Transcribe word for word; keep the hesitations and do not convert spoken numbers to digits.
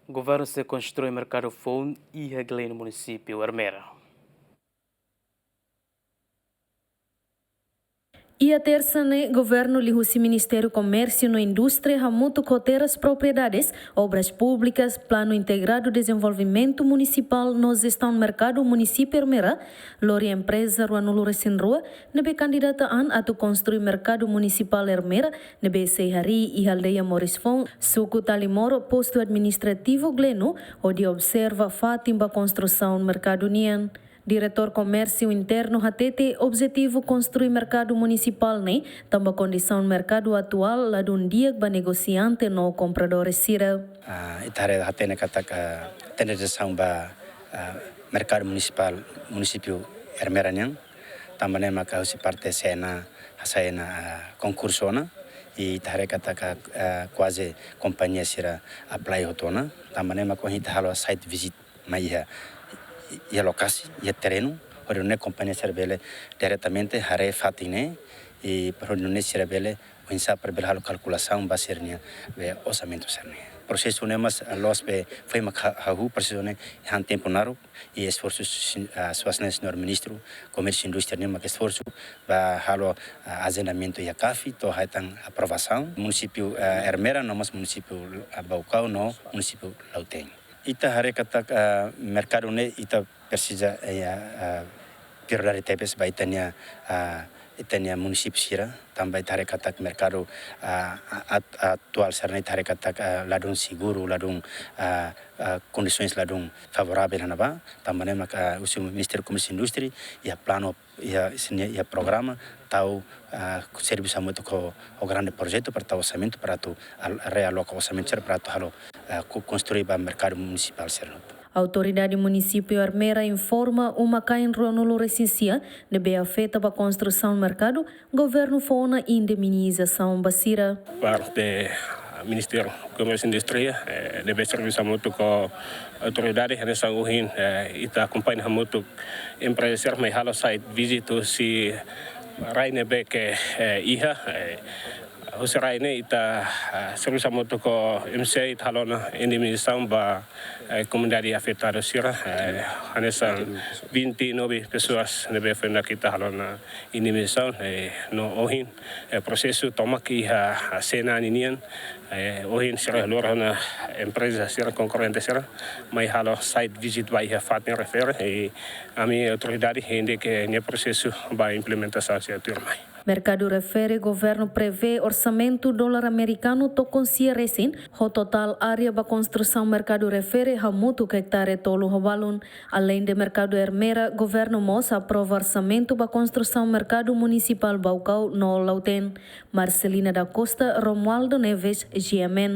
Governu sei konstrui merkadu foun iha Gleno, munisípiu Ermera. Iha tersa ne'e, governu liuhusi Ministériu Komérsiu no Indústria hamutuk ho Terras Propriedades, Obras Públikas, Planu Integradu Dezenvolvimentu Munisipál no Jestaun Merkadu munisípiu Ermera lori empreza ruanulu-resin-rua ne'ebé kandidata an atu konstrui merkadu munisipál Ermera ne'ebé sei harii iha aldeia Moris Foun, suku Talimoro, postu administrativu Gleno, hodi observa fatin ba konstrusaun merkadu nian. Diretór Komérsiu Internu hatete objetivu konstrui merkadu munisipál ne'e tanba kondisaun merkadu atuál ladún di'ak ba negosiante no kompradór sira. Ah, ita haree hatene katak, ah, tendesaun ba, ah, merkadu munisipál munisípiu Ermera nian. Tanba ne'e maka husi parte SENA hasai ona, ah, konkursu ona. I ita haree katak, ah, kuaze kompañia sira apply hotu ona. Tanba ne'e maka ita halo site visit mai iha, iha lokasi, iha terrenu, hodi nune'e kompañia sira bele diretamente haree fatin ne'e, i para hodi nune'e sira bele, oinsá para bele halo kalkulasaun ba sira-nia, be, orsamentu sira-ne'e. Prosesu ne'e mós, ah, loos be, foin mak ha-, hahú, prosesu ne'e han tempu naruk, i esforsu sin-, ah, suas ne'e señór ministru Komérsiu Indústria nian mak esforsu ba halo, ah, ajendamentu iha CAFI, to'o hetan aprovasaun. Munisípiu, ah, Ermera, no mós munisípiu, ah, Baucau, no munisípiu Lautém. Ita haree katak, ah, merkadu ne'e ita presiza, eh, ah, prioridade tebes ba ita-nia, ah, ita-nia munisípiu sira, tanba ita haree katak merkadu, ah, at-, atuál sira-ne'e ita haree katak, ah, ladún seguru, ladún, ah, ah, kondisoens ladún favoravel iha ne'ebá, tanba ne'e maka, ah, husi Ministériu Komérsiu Indústria, iha planu, iha, sira-nia, iha programa, tau, ah, servisu hamutuk ho, ho grande projetu para tau orsamentu para atu al-, realoka orsamentu sira para atu halo, ah, ko-, konstrui ba merkadu munisipál sira-ne'e. Autoridade Munisípiu Ermera informa uma-kain ruanulu-resin-sia ne'ebé afeta ba konstrusaun merkadu, governu fó ona indemnizasaun ba sira. Parte Ministériu Komérsiu Indústria, eh, ne'ebé servisu hamutuk ho autoridade, hanesan ohin, eh, ita akompaña hamutuk empreza sira mai halo site visit husi rai ne'ebé ke, eh, iha, eh, husi rai ne'e ita, eh, servisu hamutuk ho M C, ita halo ona indemnizasaun ba, eh, komunidade afetadu sira, eh, hanesan vinte e nove pessoas ne'ebé foin ita halo ona indemnizasaun, eh, no ohin, eh, prosesu tomak iha SENA ninian, eh, ohin sira lori ona empreza sira konkorrente sira mai halo site visit ba iha fatin refere, eh, ami autoridade hende ke nia prosesu ba implementasaun sira tuirmai. Merkadu refere governu prevee orsamentu dolar amerikanu tokon sia resin, ho totál área ba konstrusaun merkadu refere hamutuk ektare tolu ho balun. Aleinde merkadu Ermera, governu mós aprova orsamentu ba konstrusaun merkadu munisipál Baucau no Lautém. Marcelina da Costa, Romualdo Neves, G M N.